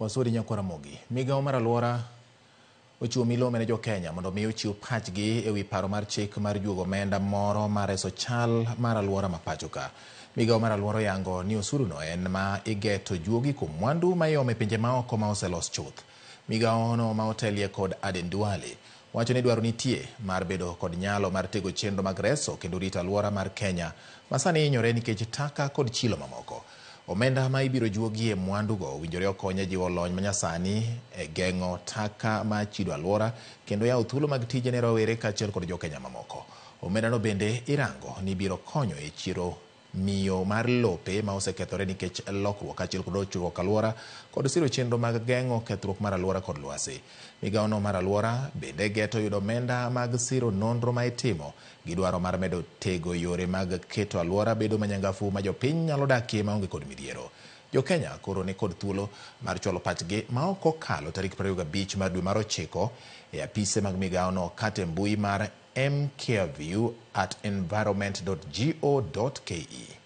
Wasuri nyakwar Ramogi. Migawo mar alwora ochiwo milome ne jokenya mondo mi ochiw pachgi e wi paro mar chik mar juogo omenda moro mar reso chal mar alwora ma pacho ka. Migawo mar alwora oyango ni osuruno en ma igeto juogi kuom mwandu ma iomo e pinje maoko ma oselos chuth. Migawono ma otelie kod Aden Duale wacho ni dwaro nitie mar bedo kod nyalo mar tego chenro mag reso kendo rito alwora mar Kenya ma sani hinyore nikech taka kod chilo mamoko. Omenda ma ibiro juogie mwandugo owinjore okony e jiwo lony manyasani e geng'o taka ma chido alwora kendo yawo thuolo mag tije ne rowere kaachiel kod jokenya mamoko. Omendano bende irango ni biro konyo e chiro miyo mar lope ma osekethore nikech lokruok kaachiel kod rochruok alwora kod siro chenro mag geng'o kethruok mar alwora kod lwasi. Migawono mar alwora bende geto yudo omenda mag siro nonro ma itimo gi dwaro mar medo tego yore mag keto alwora bedo manyangafu ma jopiny nyalo dakie maonge kod midhiero. Jokenya koro ni kod thuolo mar chwalo pachgi ma ok okalo tarik 25 mar dwe mar ochiko e apise mag migawono kata e mbui mar mcareview@environment.go.ke.